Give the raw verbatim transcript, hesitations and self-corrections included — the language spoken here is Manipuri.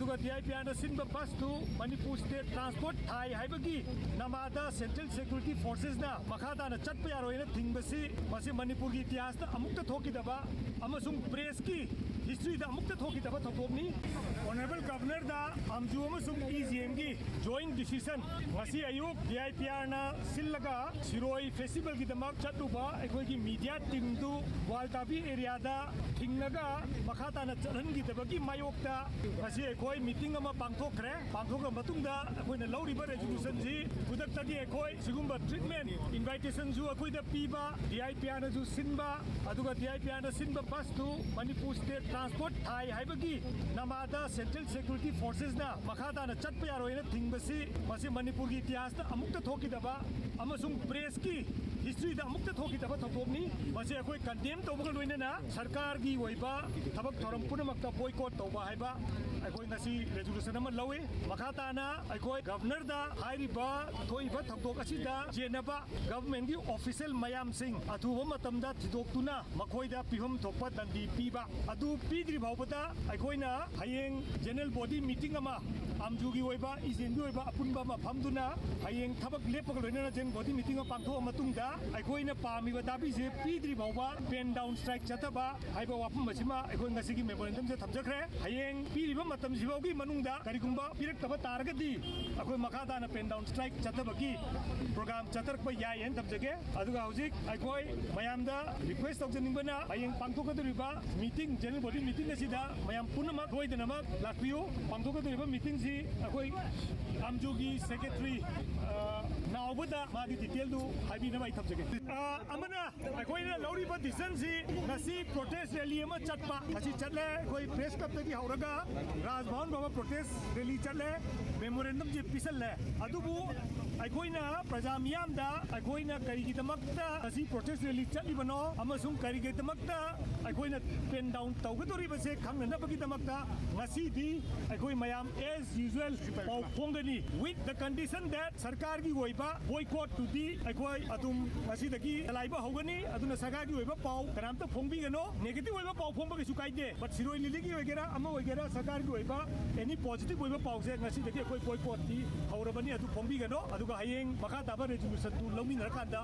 ꯑꯗꯨꯒ ꯗꯤ ꯑꯥꯏ ꯄꯤ ꯑꯥꯔꯅ ꯁꯤꯟꯕ ꯕꯁꯇꯨ ꯃꯅꯤꯄꯨꯔ ꯁ꯭ꯇꯦꯠ ꯇ꯭ꯔꯥꯟꯁꯄꯣꯔꯠ ꯊꯥꯏ ꯍꯥꯏꯕꯒꯤ ꯅꯃꯥꯗ ꯁꯦꯟꯇ꯭ꯔꯦꯜ ꯁꯦꯀ꯭ꯌꯨꯔꯤꯇꯤ ꯐꯣꯔꯁꯦꯁꯅ ꯃꯈꯥ ꯇꯥꯅ ꯆꯠꯄ ꯌꯥꯔꯣꯏꯅ ꯊꯤꯡꯕꯁꯤ, ꯃꯁꯤ ꯃꯅꯤꯄꯨꯔꯒꯤ ꯏꯇꯤꯍꯥꯁꯇ ꯑꯃꯨꯛꯇ ꯊꯣꯛꯈꯤꯗꯕ ꯑꯃꯁꯨꯡ ꯄ꯭ꯔꯦꯁꯀꯤ ꯍꯤꯁꯇ꯭ꯔꯤꯗ ꯑꯃꯨꯛꯇ ꯊꯣꯛꯈꯤꯗꯕ ꯊꯧꯗꯣꯛꯅꯤ꯫ ꯑꯣꯅꯔꯦꯕꯜ ꯒꯚꯔꯅꯔꯗ ꯑꯝꯖꯨ ꯑꯃꯁꯨꯡ ꯏ ꯖꯤ ꯑꯦꯝꯒꯤ ꯖꯣꯏꯟ ꯗꯤꯁꯤꯖꯟ ꯉꯁꯤ ꯑꯌꯨꯛ ꯗꯤ ꯑꯥꯏ ꯄꯤ ꯑꯥꯔꯅ ꯁꯤꯜꯂꯒ ꯁꯤꯔꯣꯏ ꯐꯦꯁꯇꯤꯚꯦꯜꯒꯤꯗꯃꯛ ꯆꯠꯂꯨꯕ ꯑꯩꯈꯣꯏꯒꯤ ꯃꯤꯗꯤꯌꯥ ꯇꯤꯝꯗꯨ ꯒ꯭ꯋꯥꯜꯇꯥꯕꯤ ꯑꯦꯔꯤꯌꯥꯗ ꯊꯤꯡꯂꯒ ꯃꯈꯥ ꯇꯥꯅ ꯆꯠꯍꯟꯈꯤꯗꯕꯒꯤ ꯃꯥꯌꯣꯛꯇ ꯉꯁꯤ ꯑꯩꯈꯣꯏ ꯃꯤꯇꯤꯡ ꯑꯃ ꯄꯥꯡꯊꯣꯛꯈ꯭ꯔꯦ꯫ ꯄꯥꯡꯊꯣꯛꯈ꯭ꯔ ꯃꯇꯨꯡꯗ ꯑꯩꯈꯣꯏꯅ ꯂꯧꯔꯤꯕ ꯔꯦꯖꯣꯂꯨꯁꯟꯁꯤ ꯈꯨꯗꯛꯇꯒꯤ ꯑꯩꯈꯣꯏ ꯁꯤꯒꯨꯝꯕ ꯇ꯭ꯔꯤꯠꯃꯦꯟ ꯏꯟꯚꯥꯏꯇꯦꯁꯟꯁꯨ ꯑꯩꯈꯣꯏꯗ ꯄꯤꯕ, ꯗꯤ ꯑꯥꯏ ꯄꯤ ꯑꯥꯔꯅꯁꯨ ꯁꯤꯟꯕ, ꯑꯗꯨꯒ ꯗꯤ ꯑꯥꯏ ꯄꯤ ꯑꯥꯔꯅ ꯁꯤꯟꯕ ꯕꯁꯇꯨ ꯃꯅꯤꯄꯨꯔ ꯁ꯭ꯇꯦꯠ ꯇ꯭ꯔꯥꯟꯁꯄꯣꯔꯠ ꯊꯥꯏ ꯍꯥꯏꯕꯒꯤ ꯅꯃꯥꯗ ꯁꯦꯟꯇ꯭ꯔꯦꯜ ꯁꯦꯀ꯭ꯌꯨꯔꯤꯇꯤ ꯐꯣꯔꯁꯦꯁꯅ ꯃꯈꯥ ꯇꯥꯅ ꯆꯠꯄ ꯌꯥꯔꯣꯏꯅ ꯊꯤꯡꯕꯁꯤ, ꯃꯁꯤ ꯃꯅꯤꯄꯨꯔꯒꯤ ꯏꯇꯤꯍꯥꯁꯇ ꯑꯃꯨꯛꯇ ꯊꯣꯛꯈꯤꯗꯕ ꯑꯃꯁꯨꯡ ꯄ꯭ꯔꯦꯁꯀꯤ ꯍꯤꯁꯇ꯭ꯔꯤꯗ ꯑꯃꯨꯛꯇ ꯊꯣꯛꯈꯤꯗꯕ ꯊꯧꯗꯣꯛꯅꯤ꯫ ꯃꯁꯤ ꯑꯩꯈꯣꯏ ꯀꯟꯗꯦꯝ ꯇꯧꯕꯒ ꯂꯣꯏꯅꯅ ꯁꯔꯀꯥꯔꯒꯤ ꯑꯣꯏꯕ ꯊꯕꯛ ꯊꯧꯔꯝ ꯄꯨꯝꯅꯃꯛꯇ ꯕꯣꯏꯀꯣꯠ ꯇꯧꯕ ꯍꯥꯏꯕ ꯑꯩꯈꯣꯏ ꯉꯁꯤ ꯔꯦꯖꯣꯂꯨꯁꯟ ꯑꯃ ꯂꯧꯏ꯫ ꯃꯈꯥ ꯇꯥꯅ ꯑꯩꯈꯣꯏ ꯒꯚꯔꯅꯔꯗ ꯍꯥꯏꯔꯤꯕ ꯊꯣꯛꯏꯕ ꯊꯧꯗꯣꯛ ꯑꯁꯤꯗ ꯆꯦꯟꯅꯕ ꯒꯚꯔꯟꯃꯦꯟꯠꯀꯤ ꯑꯣꯐꯤꯁꯤꯌꯦꯜ ꯃꯌꯥꯝꯁꯤꯡ ꯑꯊꯨꯕ ꯃꯇꯝꯗ ꯊꯤꯗꯣꯛꯇꯨꯅ ꯃꯈꯣꯏꯗ ꯄꯤꯐꯝ ꯊꯣꯛꯄ ꯗꯟꯗꯤ ꯄꯤꯕ ꯑꯗꯨ ꯄꯤꯗ꯭ꯔꯤ ꯐꯥꯎꯕꯗ ꯑꯩꯈꯣꯏꯅ ꯍꯌꯦꯡ ꯖꯦꯅꯔꯦꯜ ꯕꯣꯗꯤ ꯃꯤꯇꯤꯡ ꯑꯃ ꯑꯝꯖꯨꯒꯤ ꯑꯣꯏꯕ, ꯏ ꯖꯤ ꯑꯦꯝꯒꯤ ꯑꯣꯏꯕ ꯑꯄꯨꯟꯕ ꯑꯃ ꯐꯝꯗꯨꯅ ꯍꯌꯦꯡ ꯊꯕꯛ ꯂꯦꯞꯄꯒ ꯂꯣꯏꯅꯅ ꯖꯦꯅꯔꯦꯜ ꯕꯣꯗꯤ ꯃꯤꯇꯤꯡ ꯑꯃ ꯄꯥꯡꯊꯣꯛꯑ ꯃꯇꯨꯡꯗ ꯑꯩꯈꯣꯏꯅ ꯄꯥꯝꯃꯤꯕ ꯗꯥꯕꯤꯁꯦ ꯄꯤꯗ꯭ꯔꯤ ꯐꯥꯎꯕ ꯄꯦꯟ ꯗꯥꯎꯟ ꯁ꯭ꯇ꯭ꯔꯥꯏꯛ ꯆꯠꯊꯕ ꯍꯥꯏꯕ ꯋꯥꯐꯝ ꯑꯁꯤꯃ ꯑꯩꯈꯣꯏ ꯉꯁꯤꯒꯤ ꯃꯦꯃꯣꯔꯦꯟꯗꯝꯁꯦ ꯊꯝꯖꯈ꯭ꯔꯦ꯫ ꯍꯌꯦꯡ ꯄꯤꯔꯤꯕ ꯃꯇꯝꯁꯤꯐꯥꯎꯒꯤ ꯃꯅꯨꯡꯗ ꯀꯔꯤꯒꯨꯝꯕ ꯄꯤꯔꯛꯇꯕ ꯇꯥꯔꯒꯗꯤ ꯑꯩꯈꯣꯏ ꯃꯈꯥ ꯇꯥꯅ ꯄꯦꯟ ꯗꯥꯎꯟ ꯁ꯭ꯇ꯭ꯔꯥꯏꯛ ꯆꯠꯊꯕꯒꯤ ꯄ꯭ꯔꯣꯒ꯭ꯔꯥꯝ ꯆꯠꯊꯔꯛꯄ ꯌꯥꯏ ꯍꯥꯏꯅ ꯊꯝꯖꯒꯦ꯫ ꯑꯗꯨꯒ ꯍꯧꯖꯤꯛ ꯑꯩꯈꯣꯏ ꯃꯌꯥꯝꯗ ꯔꯤꯀ꯭ꯋꯦꯁ ꯇꯧꯖꯅꯤꯡꯕꯅ ꯍꯌꯦꯡ ꯄꯥꯡꯊꯣꯛꯀꯗꯧꯔꯤꯕ ꯃꯤꯇꯤꯡ, ꯖꯦꯅꯔꯦꯜ ꯕꯣꯗꯤ ꯃꯤꯇꯤꯡ ꯑꯁꯤꯗ ꯃꯌꯥꯝ ꯄꯨꯝꯅꯃꯛ ꯁꯣꯏꯗꯅꯃꯛ ꯂꯥꯛꯄꯤꯌꯨ꯫ ꯄꯥꯡꯊꯣꯛꯀꯗꯧꯔꯤꯕ ꯃꯤꯇꯤꯡꯁꯤ ꯑꯩꯈꯣꯏ ꯑꯝꯖꯨꯒꯤ ꯁꯦꯀ꯭ꯔꯦꯇꯔꯤ, ꯑ, ꯅꯥꯎꯕꯗ ꯃꯥꯒꯤ ꯗꯤꯇꯦꯜꯗꯨ ꯍꯥꯏꯕꯤꯅꯕ ꯑꯩ ꯊꯝꯖꯒꯦ꯫ ꯑ, ꯑꯃꯅ ꯑꯩꯈꯣꯏꯅ ꯂꯧꯔꯤꯕ ꯗꯤꯁꯤꯖꯟꯁꯤ ꯉꯁꯤ ꯄ꯭ꯔꯣꯇꯦꯁ ꯔꯦꯂꯤ ꯑꯃ ꯆꯠꯄ, ꯉꯁꯤ ꯆꯠꯂꯦ꯫ ꯑꯩꯈꯣꯏ ꯄ꯭ꯔꯦꯁ ꯀ꯭ꯂꯕꯇꯒꯤ ꯍꯧꯔꯒ ꯔꯥꯖꯚꯋꯟ ꯐꯥꯎꯕ ꯄ꯭ꯔꯣꯇꯦꯁ ꯔꯦꯂꯤ ꯆꯠꯂꯦ, ꯃꯦꯃꯣꯔꯦꯟꯗꯝꯁꯦ ꯄꯤꯁꯜꯂꯦ꯫ ꯑꯗꯨꯕꯨ ꯑꯩꯈꯣꯏꯅ ꯄ꯭ꯔꯖꯥ ꯃꯤꯌꯥꯝꯗ ꯑꯩꯈꯣꯏꯅ ꯀꯔꯤꯒꯤꯗꯃꯛꯇ ꯉꯁꯤ ꯄ꯭ꯔꯣꯇꯦꯁ ꯔꯦꯂꯤ ꯆꯠꯂꯤꯕꯅꯣ ꯑꯃꯁꯨꯡ ꯀꯔꯤꯒꯤꯗꯃꯛꯇ ꯑꯩꯈꯣꯏꯅ ꯄꯦꯟ ꯗꯥꯎꯟ ꯇꯧꯒꯗꯧꯔꯤꯕꯁꯦ ꯈꯪꯅꯅꯕꯒꯤꯗꯃꯛꯇ ꯉꯁꯤꯗꯤ ꯑꯩꯈꯣꯏ ꯃꯌꯥꯝ as usual ꯄꯥꯎ ꯐꯣꯡꯒꯅꯤ, with the condition that ꯁꯔꯀꯥꯔꯒꯤ ꯑꯣꯏꯕ ꯕꯣꯏꯀꯣꯠꯇꯨꯗꯤ ꯑꯩꯈꯣꯏ ꯑꯗꯨꯝ ꯉꯁꯤꯗꯒꯤ ꯆꯂꯥꯏꯕ ꯍꯧꯒꯅꯤ꯫ ꯑꯗꯨꯅ ꯁꯔꯀꯥꯔꯒꯤ ꯑꯣꯏꯕ ꯄꯥꯎ ꯀꯅꯥꯝꯇ ꯐꯣꯡꯕꯤꯒꯅꯣ꯫ ꯅꯦꯒꯦꯇꯤꯚ ꯑꯣꯏꯕ ꯄꯥꯎ ꯐꯣꯡꯕ ꯀꯩꯁꯨ ꯀꯥꯏꯗꯦ, ꯕꯠ ꯁꯤꯔꯣꯏ ꯂꯤꯂꯤꯒꯤ ꯑꯣꯏꯒꯦꯔꯥ, ꯑꯃ ꯑꯣꯏꯒꯦꯔꯥ, ꯁꯔꯀꯥꯔꯒꯤ ꯑꯣꯏꯕ ꯑꯦꯅꯤ ꯄꯣꯖꯤꯇꯤꯚ ꯑꯣꯏꯕ ꯄꯥꯎꯁꯦ ꯉꯁꯤꯗꯒꯤ ꯑꯩꯈꯣꯏ ꯕꯣꯏꯀꯣꯠꯇꯤ ꯍꯧꯔꯕꯅꯤ꯫ ꯑꯗꯨ ꯐꯣꯡꯕꯤꯒꯅꯣ꯫ ꯑꯗꯨꯒ ꯍꯌꯦꯡ ꯃꯈꯥ ꯇꯥꯕ ꯔꯦꯖꯣꯂꯨꯁꯟꯗꯨ ꯂꯧꯃꯤꯟꯅꯔꯀꯥꯟꯗ